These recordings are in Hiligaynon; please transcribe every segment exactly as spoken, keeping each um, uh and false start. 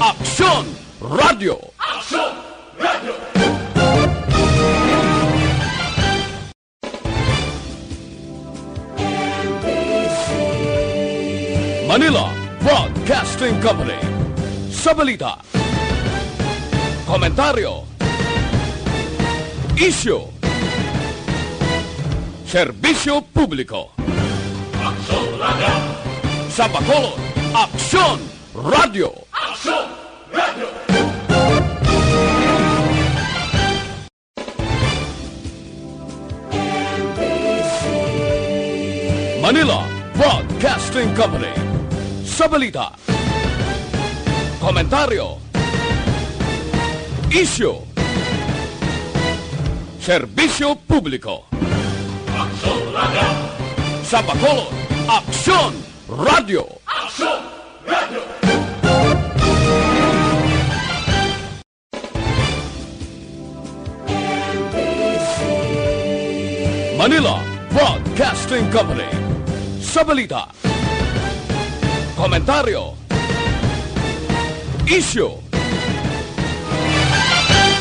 Aksyon Radio. Aksyon Radio. Manila Broadcasting Company. Sa balita, komentaryo, isyu, serbisyo publiko. Aksyon Radio. Sa Bacolod, Aksyon Radio. Aksyon Radio. Manila Broadcasting Company. Sa balita, komentaryo, isyu, serbisyo publiko. Aksyon Radio. Sa Bacolod, Aksyon Radio. Aksyon Radio. Manila Broadcasting Company. Sa balita, komentaryo, isyu.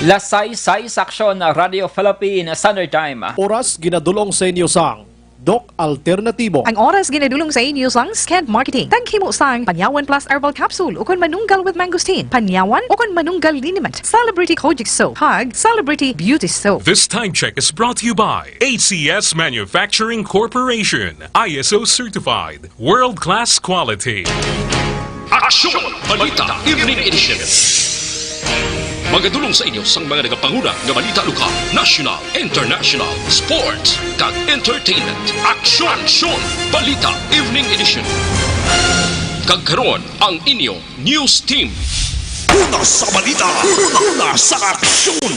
Las sais, sais sa Aksyon Radio Philippine Standard Time. Oras ginadulong sa inyo sang Doc Alternatibo. Ang oras ginadulong sa inyo sang Sked Marketing. Taghimo sang Panyawan Plus Herbal Capsule ukon Manunggal with Mangosteen, Panyawan ukon Manunggal Liniment, Celebrity Kojic Soap, kag Celebrity Beauty Soap. This time check is brought to you by A C S Manufacturing Corporation, I S O certified, world-class quality. Aksyon! Balita Evening Edition. Magadulong sa inyo sang mga nagapanguna nga balita lokal, national, international, sports, kag entertainment. Aksyon! Aksyon! Balita Evening Edition. Kag karon, ang inyo news team. Una sa balita, una sa aksyon.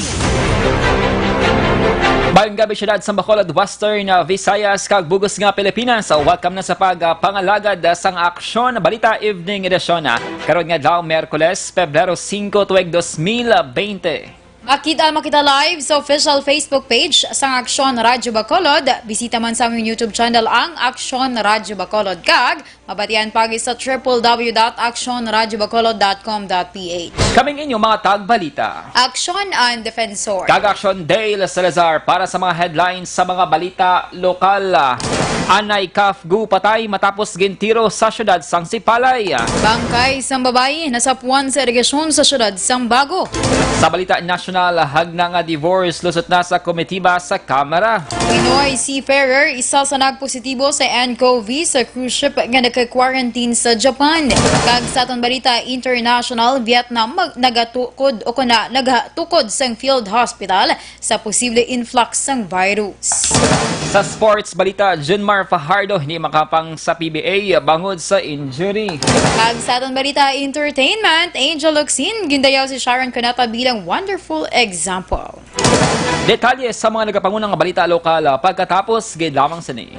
Maayong gabi, siyudad sang Bacolod, Western, ah, Visayas, kag bug-os nga Pilipinas. So, welcome na sa pag, ah, pangalagad, ah, sang Aksyon Balita Evening Edition, ah, karon nga adlaw, Miyerkules, Pebrero singko, tuig dos mil bente. Makita, makita live sa official Facebook page sang Aksyon Radyo Bacolod. Bisita man sa among YouTube channel, ang Aksyon Radyo Bacolod, kag mabatian pa gid sa triple W dot aksyon radyo bacolod dot com dot P H. Kaming inyo mga tagbalita, Aksyon and Defensor, kag Aksyon Dale Salazar para sa mga headlines sa mga balita lokal. Anay Kafgu patay matapos gintiro sa siyudad sang Sipalay. Bangkay sang babayi nasapuan sa irigasyon sa siyudad sang Bago. Sa balita nasyonal, hagna nga divorce lusot na sa komitiba sa Kamara. Pinoy seafarer, isa sa nagpositibo sa ncov sa cruise ship nga nagka-quarantine sa Japan. Kag sa aton balita international, Vietnam mag-, nagatukod o kuna nagatukod sang field hospital sa posible influx sang virus. Sa sports balita, Junmar Fajardo hindi makapang sa P B A bangod sa injury. Kag sa aton balita entertainment, Angel Locsin, gindayaw si Sharon Cuneta bilang wonderful example. Detalye sa mga nagapanguna nga balita lokal, ah, pagkatapos gid lamang sini.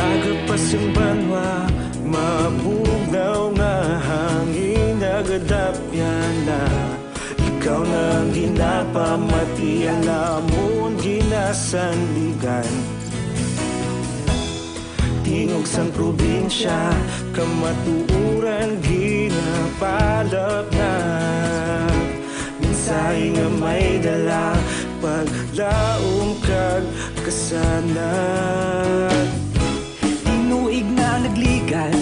Agapas ang banwa, mabugnaw nga hangin, nagadapyan na. Ikaw na ang ginapamati, ang amon ginasandigan. Tingog sang probinsya, kamatuoran ginapalapnag. Mensahe nga may dala, paglaom kag kasanag. Tinuig na nagligan,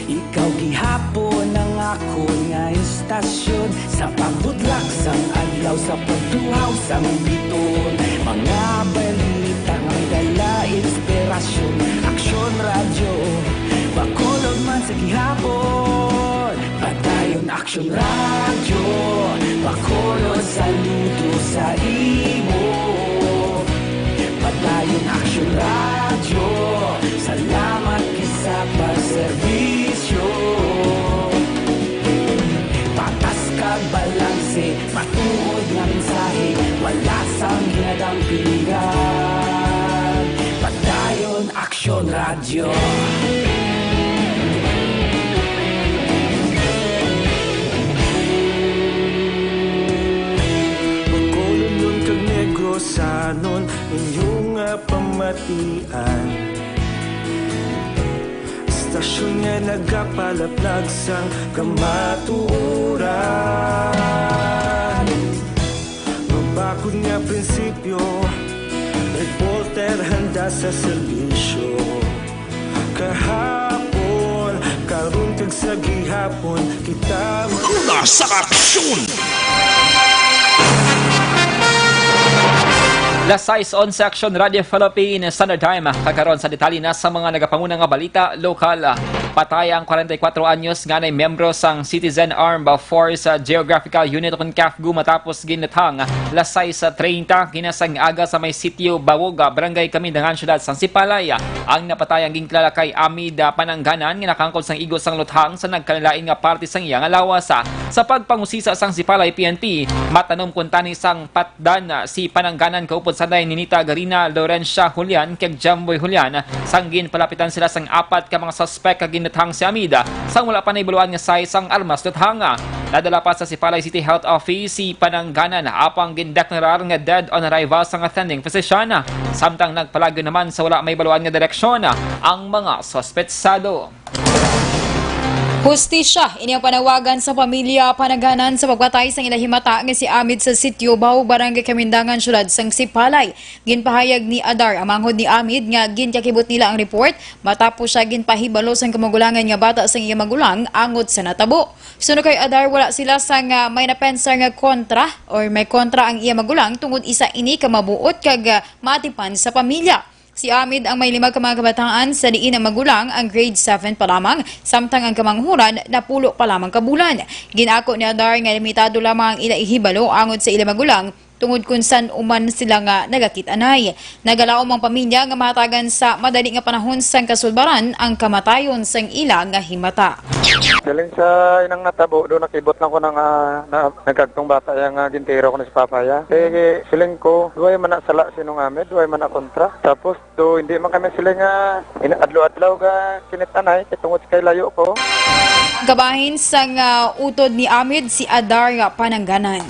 ikaw gihapon ang ako Nga istasyon sa pagbudlak sang adlaw, sa pagtuhaw sang biton, mga balita nga may dala inspirasyon. Aksyon Radyo, Bacolod man sa gihapon. Padayon Aksyon Radyo, Bacolod saludo sa imo. Padayon Aksyon Radyo, salamat kisa pagserbisyo. Patas kag balanse, matuod nga mensahe, wala sang ginadampingan. Padayon Aksyon Radyo. Bacolod kag Negrosanon, inyo nga pamatian. Istasyon nga nagapalaplag sang kamatuoran. Mabakod nga prinsipyo, reporter handa sa serbisyo. Kahapon, karon kag sa gihapon, kita Una sa aksyon! Las sais onse, Aksyon Radyo Philippine Standard Time. Kag karon sa detalye na sa mga nagapanguna nga balita lokal. Patay ang kwarenta y kuwatro anyos nga nay miyembro sang Citizen Armed Force, ah, Geographical Unit o kon CAFGU matapos ginluthang las sais treinta kinasang aga sa may sitio Bawoga, Barangay Kamindangan, Syudad sang Sipalay. Ang napatay ang ginkilala kay Amid, ah, Panangganan nga nakangkod sang igo sang luthang sa nagkalain-lain nga parte sang iya nga lawas. Sa pagpangusisa sang Sipalay P N P, matanom kuntani sang patdan si Panangganan kaupod sanday ni Nita Garina, Lorencia Julian, kag Jamboy Julian, sang ginpalapitan sila sang apat ka mga suspek kag ginluthang si Amid sang wala pa nahibaluan nga sais sang armas luthang. Nadala pa sa Sipalay City Health Office si Panangganan, apang gindeklarar nga dead on arrival sang attending physician, samtang nagpalayo naman sa wala mahibaluan nga direksyon ang mga suspetsado. Hustisya, ini ang panawagan sa pamilya Panangganan sa pagpatay sang ila himata nga si Amid sa Sitio Bao, Barangay Kamindangan, Syudad sang Sipalay. Ginpahayag ni Adar ang manghod ni Amid nga ginkakibot nila ang report matapos siya ginpahibalo sang kamagulangan nga bata sang iya magulang angot sa natabo. Suno kay Adar, wala sila sang, ah, may napensar nga kontra or may kontra ang iya magulang tungod isa ini ka mabuot kag, ah, maatipan sa pamilya. Si Amid ang may lima ka mga kabataan, sa diin ang magulang ang grade seven pa lamang, samtang ang kamanghuran napulo pa lamang ka bulan. Gin-ako ni Adar nga limitado lamang ang ila ihibalo angot sa ila magulang tungod kun san-o man sila nga nagakit-anay. Nagalaom ang pamilya nga mahatagan sa madali nga panahon sang kasulbaran ang kamatayon sang ila nga himata. Galing sa inang natabo, do nakibot lang ko na nga, na, nagkagtong bata ya nga gintiro ko na si Papa ya. Kay siling ko, duway man na sala si Nong Amid, duway man na kontra. Tapos, do, hindi man kami sila nga ina-, adlaw-adlaw ga kinit-anay, kay tungod kay layo ko. Ang kabahin sang, ah, utod ni Amid, si Adar Panangganan.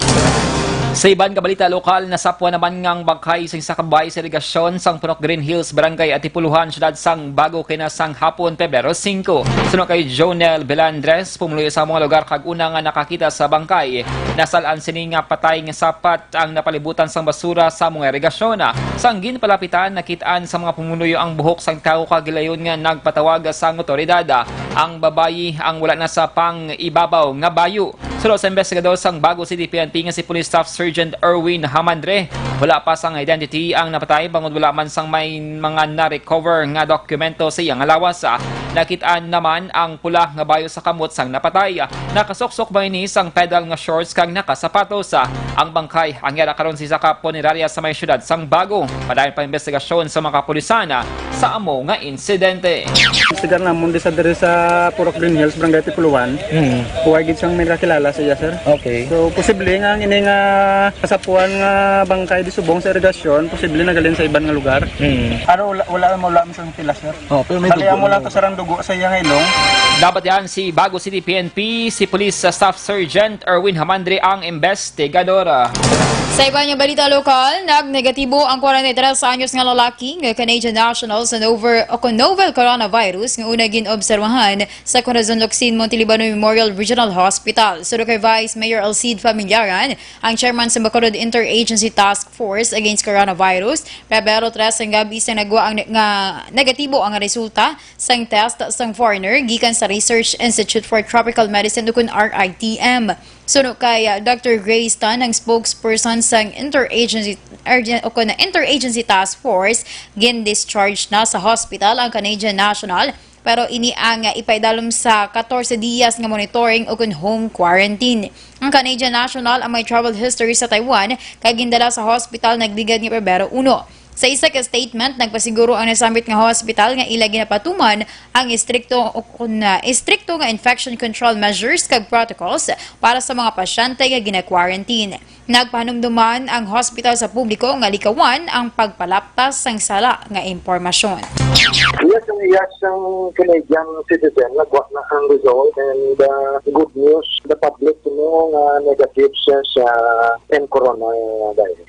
Sa iban nga balita lokal, nasapwan naman nga ang bangkay sa isa ka babayi sa irigasyon sang Punok Green Hills, Barangay Antipuluhan, Syudad sang Bago, kinasang hapon, Pebrero singko. Suno kay Jonel Belandres, pumuluyo sa mga lugar kag una nga nakakita sa bangkay, nasal-an sini nga patay nga sapat ang napalibutan sang basura sa mga irigasyon. Sang ginpalapitan, nakit-an sa mga pumuluyo ang buhok sang tawo kag gilayon nga nagpatawag sang awtoridad. Ang babayi ang wala na sa pang-ibabaw nga bayo. Suno sa investigador sang Bago City P N P nga si Police Staff Sergeant Erwin Hamandre, wala pa sang identity ang napatay bangod wala man sang may mga na-recover nga dokumento sa iya nga lawas. Nakit-an naman ang pula nga bayo sa kamot sang napatay. Nakasuksok man ini sang pedal nga shorts kag nakasapatos. Ang bangkay ang yara karon sa isa ka punerarya sa may siyudad sang Bago. Padayon pa ang investigasyon sa mga kapulisan sa amo nga insidente. Investigar namon di sa diri sa Purok Green Hills, Barangay Tipuluan. Mm. Buhay gid siyang may nakilala sa iya, sir. Okay. So, posible nga ang ini nga kasapuan nga bangkay di subong sa irigasyon, posible nagalin sa iban nga lugar. Mm. Pero wala, wala, wala mo siyang pila, sir. Oh, pero may Kalian dugo mo lang na. To, sir, ang dugo sa iyang ilong. Dapat yan si Bago City P N P, si Police Staff Sergeant Erwin Hamandre ang investigador. Sa iba nga balita lokal, nagnegatibo ang kwarenta y tres anyos nga lalaki nga Canadian national sa novel o kon novel coronavirus nga una gin-obserbahan sa Corazon Locsin, Montelibano Memorial Regional Hospital. Suno kay Vice Mayor Alcid Familiaran, ang chairman sa Bacolod Interagency Task Force Against Coronavirus, Pebrero tres ang gabi sa nagwa ang ne-, nga negatibo ang resulta sang test sang foreigner gikan sa Research Institute for Tropical Medicine, ukon R I T M. Suno kay, ah, Doctor Grace Tan, ang spokesperson sang interagency, urgen-, o kon interagency task force, gin-discharge na sa hospital ang Canadian national, pero ini ang, ah, ipaidalom sa katorse diyas nga monitoring o kon home quarantine. Ang Canadian national ang may travel history sa Taiwan kag gindala sa hospital nagligad nga Pebrero uno. Sa isa ka statement, nagpasiguro ang nasambit nga hospital nga ila ginapatuman ang istrikto o kon, ah, istrikto nga infection control measures kag protocols para sa mga pasyente nga gina-quarantine. Nagpahanumduman ang hospital sa publiko nga likawan ang pagpalaptas sang sala nga impormasyon. Yes, ang iyas sang Canadian citizen, nagwa na ang result and, uh, good news the public to know nga negative siya sa N coronavirus.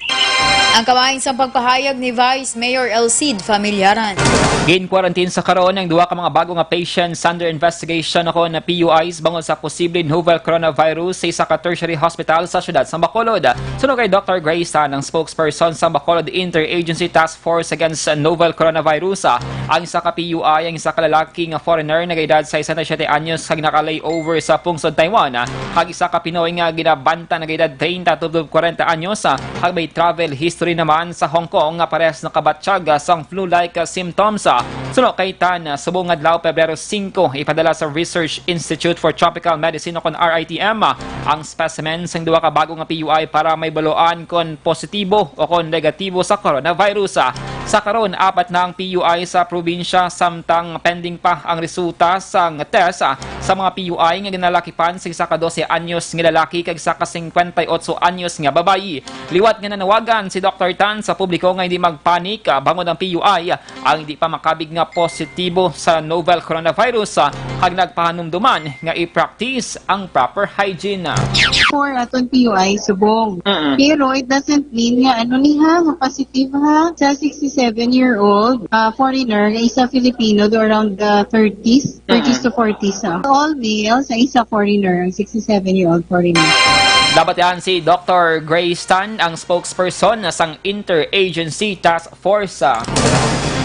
Ang kabahin sang pagpahayag ni Vice Mayor Alcid Familiaran. Gin-quarantine sa karon ang duha ka mga bago nga patients under investigation o kon P U Is bangod sa posible novel coronavirus sa isa ka tertiary hospital sa siyudad sa Bacolod. Suno kay Doctor Grace Tan, ang spokesperson sa Bacolod Interagency Task Force Against Novel Coronavirus, ang isa ka P U I, ang isa ka lalaki nga foreigner, nagaedad sesenta y siete anyos, kag naka-layover sa pungsod Taiwan, kag isa ka Pinoy nga ginabanta, nagaedad treinta tubtob kwarenta anyos, kag may travel history naman sa Hong Kong nga parehas nakabatyag sang flu-like symptoms. Suno kay Tan, subong adlaw, Pebrero singko, ipadala sa Research Institute for Tropical Medicine o kon R I T M ang specimen sang duha ka bago nga P U I para mabal-an kon positibo o kon negatibo sa coronavirus. Sa karon, apat na ang P U I sa probinsya, samtang pending pa ang resulta sang test sa mga P U I nga ginalakipan sa isa ka dose anyos nga lalaki kag isa ka singkwenta y otso anyos nga babayi. Liwat nga nanawagan si Doctor Tan sa publiko nga hindi magpanik, ah, bangod ang P U I ang hindi pa makabig nga positibo sa novel coronavirus, ah, kag nagpahanumduman nga i-practice ang proper hygiene. For aton P U I, subong. Mm-mm. Pero it doesn't mean nga ano ni ha, nga positive ha. Sa sixty-seven-year-old, ah, foreigner, nga isa Filipino, do around the thirties, thirties Mm-mm. to forties, ah. All males, sa isa foreigner, ang sixty-seven-year-old foreigner. Dapat yan si Doctor Grace Tan, ang spokesperson sang Interagency Task Force.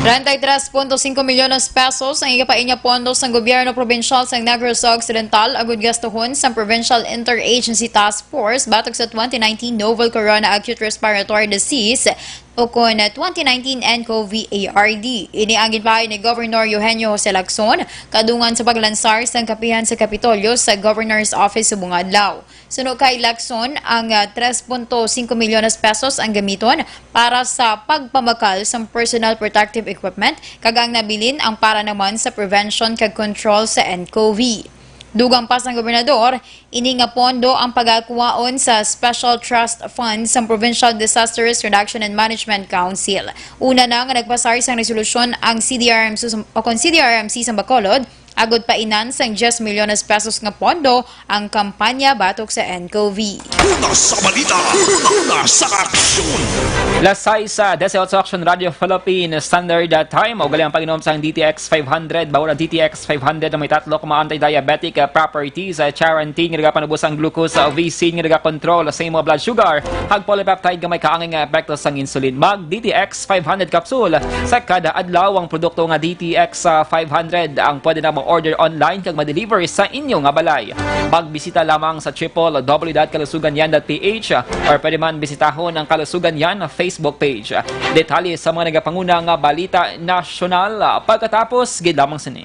Treinta y tres punto cinco milyones pesos ang igapainya pondo sang gobyerno probinsyal sang Negros Occidental agud gastuhon sang Provincial Interagency Task Force batok sa twenty nineteen Novel Corona Acute Respiratory Disease o kon twenty nineteen N C O V A R D. Ini ang ginpaayo ni Governor Eugenio Jose Lacson kadungan sa paglansar sang kapihan sa Kapitolyo sa Governor's Office subong nga adlaw. Suno kay Lacson, ang, ah, tres punto singko milyones pesos ang gamiton para sa pagpabakal sang personal protective equipment, kag ang nabilin ang para naman sa prevention kag control sa N C O V. Dugang pa sang gobernador, ini nga pondo ang pagakuhaon sa Special Trust Fund sang Provincial Disaster Risk Reduction and Management Council. Una na nga nagpasar sang resolusyon ang C D R M C sa, o kon C D R M C sa Bacolod, agud painan sang diyes milyones pesos nga pondo ang kampanya batok sa N C O V. Una sa balita, una sa aksyon. Las sais, ah, dieciocho, Action Radio Philippine Standard, ah, Time. Ug gali ang pag-inom sang D T X five hundred. Bawal ang D T X five hundred na may tatlo ka mga anti-diabetic, ah, properties, ah, charantin nga nagapanubos ang glucose, ah, V C nga nagakontrol sa imong blood sugar, kag polypeptide nga may kaangay nga epekto sang insulin. Mag D T X five hundred capsule sa kada adlaw. Ang produkto nga D T X, ah, five hundred ang pwede na ma-order online kag ma-deliver sa inyo nga balay. Magbisita lamang sa triple W dot kalusugan yan dot P H, or pwede man bisitahon ang Kalusugan Yan Facebook page. Detalye sa mga nagapanguna nga balita nasyonal, ah, pagkatapos gid lamang sini.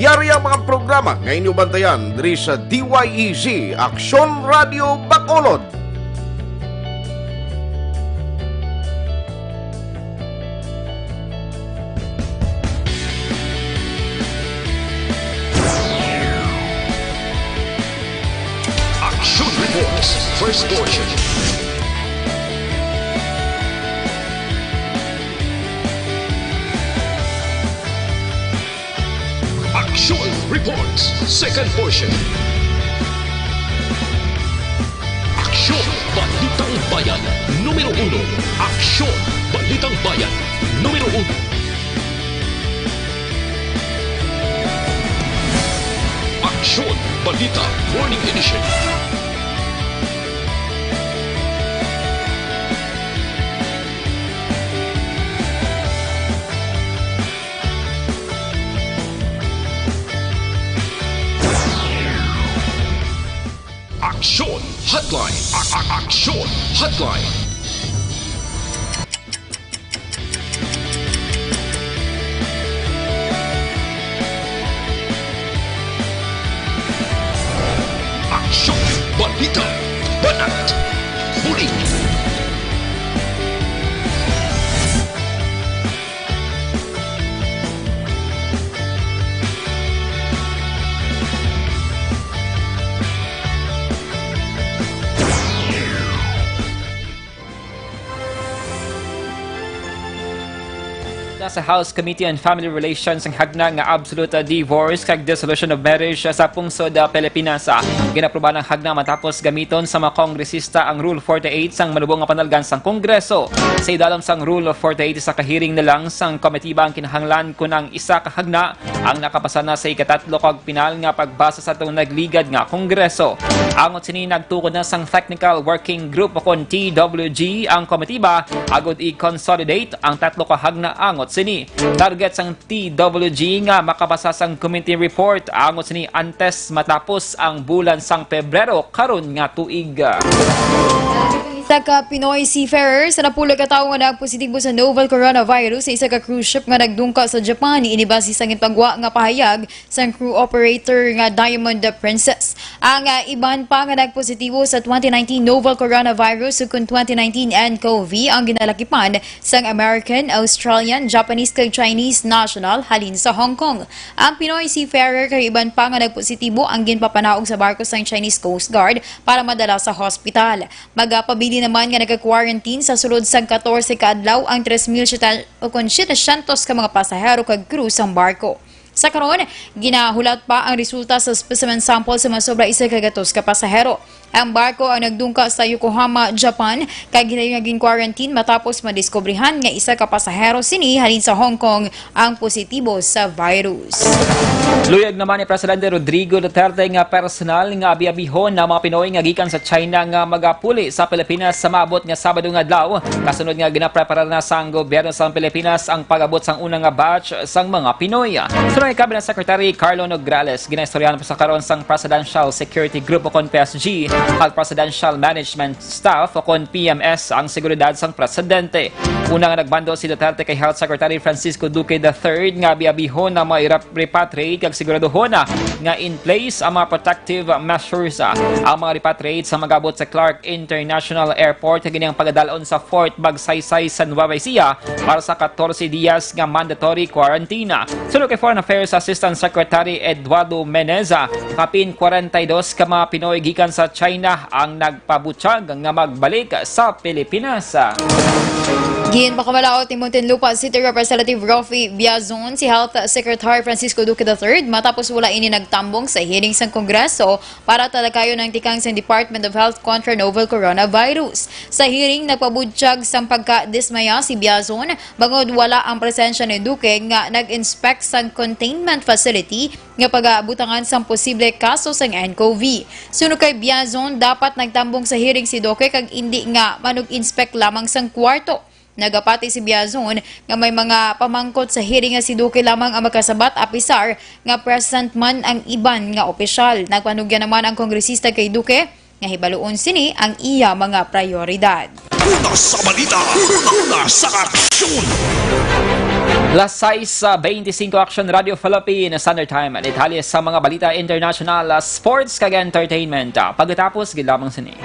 Yari ang mga programa nga inyo bantayan diri sa D Y E Z, Aksyon Radio Bacolod. Action Reports, first portion. Action Reports, second portion. Aksyon, Balitang Bayan, numero uno. Aksyon, Balitang Bayan, numero uno. Aksyon, Balita, Morning Edition. Aksyon Hotline. A- a- Aksyon Hotline. Aksyon, balita, banat, bulig. Sa House Committee on Family Relations ang hagna nga absolute divorce kag dissolution of marriage sa pungsod, ah, Pilipinas. Ah, ginaprobahan ang hagna matapos gamiton sa mga kongresista ang Rule forty-eight sang malubong nga panalgan sang Kongreso. Sa idalom sang Rule forty-eight, isa ka hearing na lang sang komitiba ang kinahanglan kon ang isa ka hagna ang nakapasa na sa ikatatlo kag pinal nga pagbasa sa atong nagligad nga Kongreso. Angot sini, nagtukod na sang Technical Working Group o kon T W G ang komitiba agod i-consolidate ang tatlo ka hagna angot sini. Target sang T W G nga makapasa sang committee report angot sini antes matapos ang bulan sang Pebrero karon nga tuig. Isa ka Pinoy seafarer sa napulo ka tawo nga nagpositibo sa novel coronavirus sa isa ka cruise ship nga nagdungka sa Japan. Ini base sa ginpagwa nga pahayag sang crew operator nga Diamond Princess. Ang, ah, iban pa nga nagpositibo sa twenty nineteen novel coronavirus ukon twenty nineteen nCoV ang ginalakipan sang American, Australian, Japanese kag Chinese national halin sa Hong Kong. Ang Pinoy seafarer kag iban pa nga nagpositibo ang ginpapanaog sa barko sang Chinese Coast Guard para madala sa hospital. Magapabilin naman nga naga-quarantine sa sulod sang katorse ka adlaw ang tres mil setecientos ka mga pasahero kag crew sang barko. Sa karon, ginahulat pa ang resulta sa specimen sample sa mga sobra isa ka gatos ka pasahero. Ang barko ang nagdungka sa Yokohama, Japan, kag ginayon nga gin-quarantine matapos madiskubrihan nga isa ka pasahero sini halin sa Hong Kong ang positibo sa virus. Luyag naman ni Presidente Rodrigo Duterte nga personal nga abi-abihon ang mga Pinoy nga gikan sa China nga magapuli sa Pilipinas sa maabot nga Sabado nga adlaw, kasunod nga ginaprepara na sang gobyerno sang Pilipinas ang pag-abot sang una nga batch sang mga Pinoy. Suno kay Cabinet Secretary Carlo Nograles, ginaistoryahan pa sa karon sang Presidential Security Group o kon P S G kag Presidential Management Staff o kon P M S ang seguridad sang presidente. Una nga nagbando si Duterte kay Health Secretary Francisco Duque the third nga abi-abihon ang mga irap-, repatriate kag siguraduhon na nga in place ang mga protective measures. Ang mga repatriate sa mag-abot sa Clark International Airport, kag ini ang pagadalon sa Fort Magsaysay sa Nueva Ecija para sa katorse dias nga mandatory quarantine. Suno kay Foreign Affairs Assistant Secretary Eduardo Meneza, kapin kwarenta y dos ka mga Pinoy gikan sa China ang nag- pabutyag nga magbalik sa Pilipinas. Ginpakamalaot ni Muntinlupa City Representative Raffy Biazon si Health Secretary Francisco Duque the third matapos wala ini nagtambong sa hearing sang Kongreso para talakayon ang tikang sang Department of Health kontra novel coronavirus. Sa hearing, nagpabutyag sang pagkadismaya si Biazon bangod wala ang presensya ni Duque nga nag-inspect sang containment facility nga pagabutangan sang posible kaso sang nCoV. Suno kay Biazon, dapat nagtambong sa hearing si Duque kag indi nga manug-inspect lamang sang kwarto. Nagapati si Biazon nga may mga pamangkot sa hearing nga si Duque lamang ang makasabat, apisar nga present man ang iban nga opisyal. Nagpanugyan naman ang kongresista kay Duque nga hibaluon sini ang iya mga prayoridad. Una sa balita, una sa aksyon. Las sais, ah, veinticinco, Action Radio Philippines Standard Time. Detalye sa mga balita international, ah, sports kag entertainment, ah, pagkatapos gid lamang sini.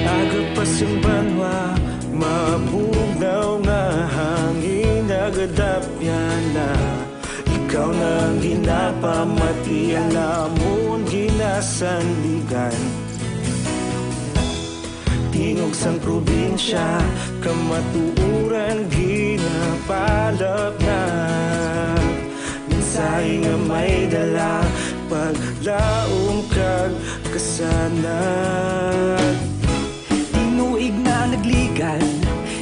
Aga pa sing banwa, mabugnaw nga hangin, nagadapyan na. Ikaw na ang ginapamati, ang amon ginasandigan. Tingog sang probinsya, kamatuoran ginapalapnag. Mensahe nga may dala, paglaom kag kasanag. Tinuig na nagligan,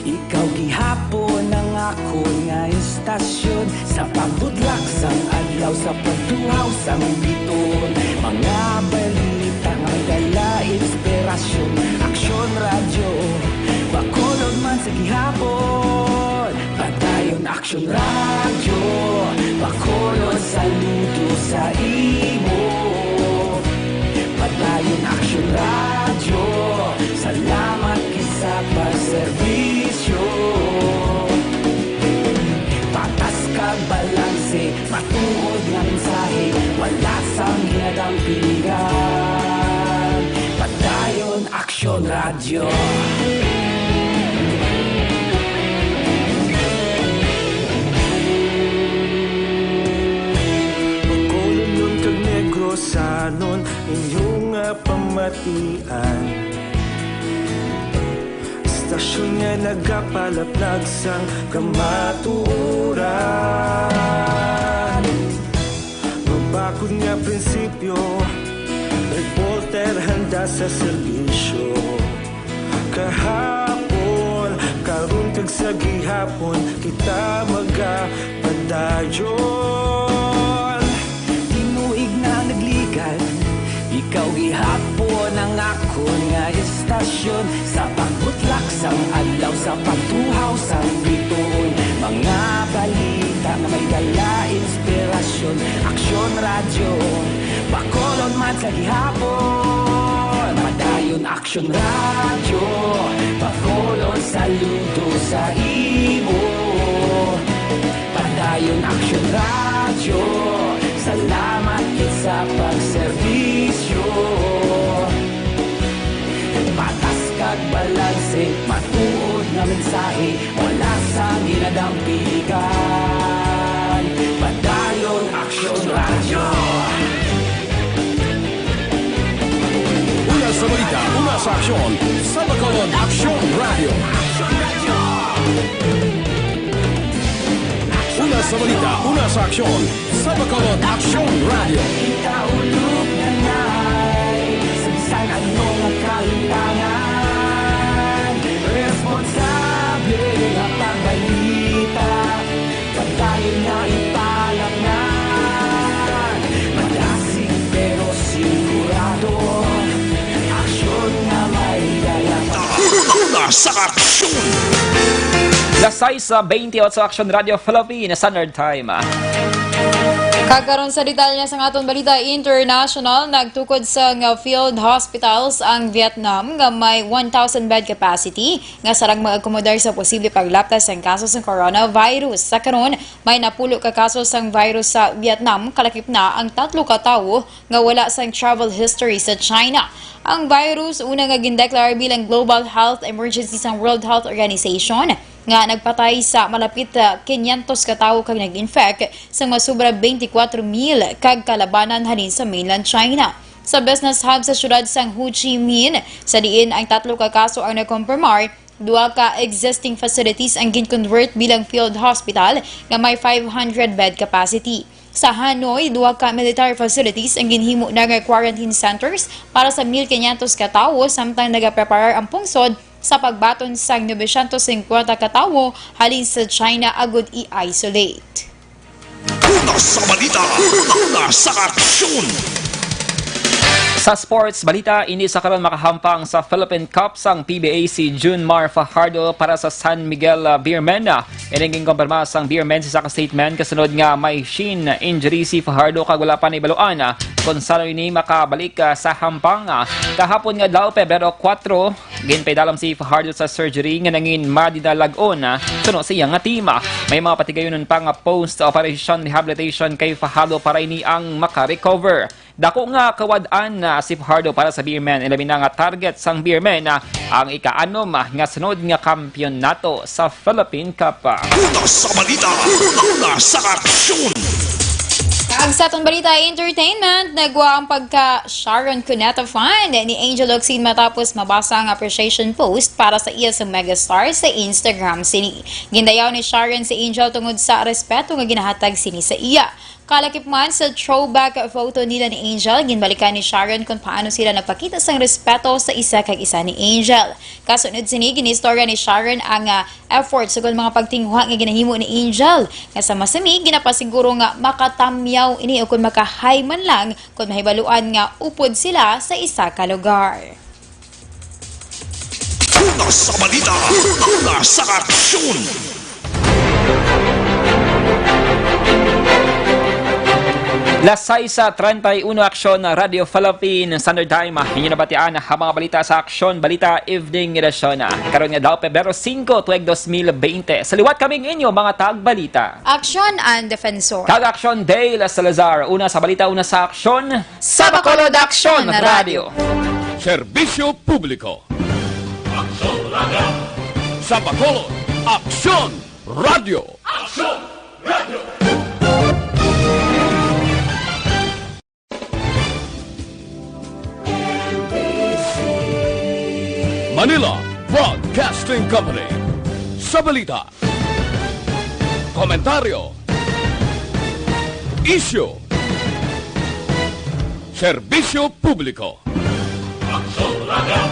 ikaw gihapon ang akon nga istasyon. Sa pagbutlak sang adlaw, sa pagtuhaw sang bituon, mga balita nga may dala inspirasyon. Aksyon Radyo, Bacolod man sa gihapon. Padayon Aksyon Radyo, Bacolod, saludo sa imo. Padayon Aksyon Radyo, salamat gid sa pagserbisyo. Patas kag balanse, matuod nga mensahe, wala sang ginadampigan. Padayon Aksyon Radyo. Bacolodnon kag Negrosanon, inyo nga pamatian. Istasyon nga nagapalaplag sang kamatuoran. Mabakod nga prinsipyo, reporter handa sa serbisyo. Kahapon, karon kag sa gihapon, kita magapadayon. Tinuig na nagligan, ikaw gihapon ang akon nga istasyon. Sa pagbutlak sang adlaw, sa pagtuhaw sang bituon, mga balita nga may dala inspirasyon. Aksyon Radyo, Bacolod man sa gihapon. Padayon Aksyon Radyo, Bacolod, saludo sa imo. Padayon Aksyon Radyo, salamat gid sa pagserbisyo. Patas kag balanse, matuod nga mensahe, wala sang ginadampigan. Padayon Aksyon Radyo. Una sa balita, una sa aksyon, sa Bacolod Aksyon Radyo. Una sa balita, una sa aksyon, sa Bacolod Aksyon Radyo. Ikaulog na nay, sa bisan ano nga kahitangan, responsable nga pagbalita, padayon na ipalapngan. Madasig pero sigurado, aksyon nga may dala. Una sa aksyon. Las sais, ah, veintiocho, Aksyon Radyo Philippines Standard Time. Kag karon sa detalye sang aton balita international, nagtukod sang field hospitals ang Vietnam nga may one thousand bed capacity nga sarang mag-akomodar sa posible paglaptas sang kaso sang coronavirus. Sa karon, may napulo ka kaso sang virus sa Vietnam, kalakip na ang tatlo ka tawo nga wala sang travel history sa China. Ang virus una nga gindeklara bilang global health emergency sang World Health Organization, nga nagpatay sa malapit, ah, quinientos ka tawo kag nag-infect sang mas sobra twenty-four mil kag kalabanan halin sa mainland China. Sa business hub sa siyudad sang Ho Chi Minh, sa diin ang tatlo ka kaso ang nakompirmar, duha ka existing facilities ang gin-convert bilang field hospital nga may five hundred bed capacity. Sa Hanoi, duha ka military facilities ang ginhimo na nga quarantine centers para sa mil quinientos ka tawo, samtang nagapreparar ang pungsod sa pagbaton sang novecientos cincuenta ka tawo halin sa China agud i-isolate. Una sa balita, una sa aksyon. Sa sports balita, hindi sa karon makahampang sa Philippine Cup sang P B A si Junmar Fajardo para sa San Miguel, ah, Beermen. Ining ginkumpirma sang Beermen sa isa ka statement kasunod nga may shin injury si Fajardo kag wala pa naibaluan, ah, kon sano ini makabalik, ah, sa hampang, ah. Kahapon nga adlaw, Pebrero kuwatro, ginpaidalom si Fajardo sa surgery nga nangin madinalag-on, ah, suno sa iya nga team. May mga patigayonon pa nga post-operation rehabilitation kay Fajardo para ini ang makarecover. Dako nga kawad-an na si Fajardo para sa Beermen, ilabi na nga target sang Beermen, ah, ang ika-anom, ah, nga sunod nga kampyonato sa Philippine Cup. Una sa balita, una sa aksyon. Ag sa atong balita entertainment, nagwa ang pagka Sharon Cuneta fan ni Angel Locsin matapos mabasa ang appreciation post para sa iya sa megastar sa Instagram. Sini, gindayaw ni Sharon si Angel tungod sa respeto nga ginahatag sini sa iya. Kalakip man sa throwback photo nila ni Angel, ginbalikan ni Sharon kung paano sila nagpakita sang respeto sa isa kag isa ni Angel. Kasunod sini, ginistorya ni Sharon ang, ah, effort sa mga pagtinguha nga ginahimo ni Angel, nga sa masami ginapasiguro nga makatamyaw ini o kung makahay man lang kung mahibaluan nga upod sila sa isa ka lugar. Una sa balita, una sa aksyon. Las sais treinta y uno, Aksyon, Radyo Philippine Standard Time. Inyo nabatian ang mga balita sa Aksyon Balita Evening Edition. Karon nga adlaw, Pebrero singko, tuig dos mil bente. Sa liwat kami ang inyo mga tagbalita. Aksyon ang Defensor. Kag Aksyon Dale Salazar. Una sa balita, una sa aksyon. Sa Bacolod, Aksyon Radyo. Serbisyo publiko. Aksyon Radyo. Sa Bacolod, Aksyon Radyo. Aksyon Radyo. Manila Broadcasting Company. Sa balita, komentaryo, isyu, serbisyo publiko. Aksyon Radyo.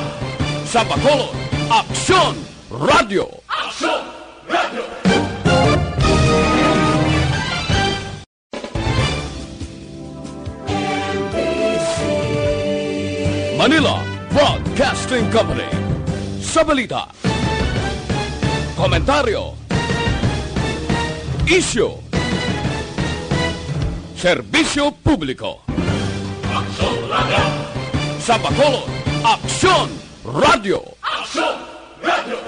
Sa Bacolod, Aksyon Radyo. Aksyon Radyo. Manila Broadcasting Company. Sa balita, komentaryo, isyu, serbisyo publiko. Aksyon Radyo. Sa Bacolod, Aksyon Radyo. Aksyon Radyo.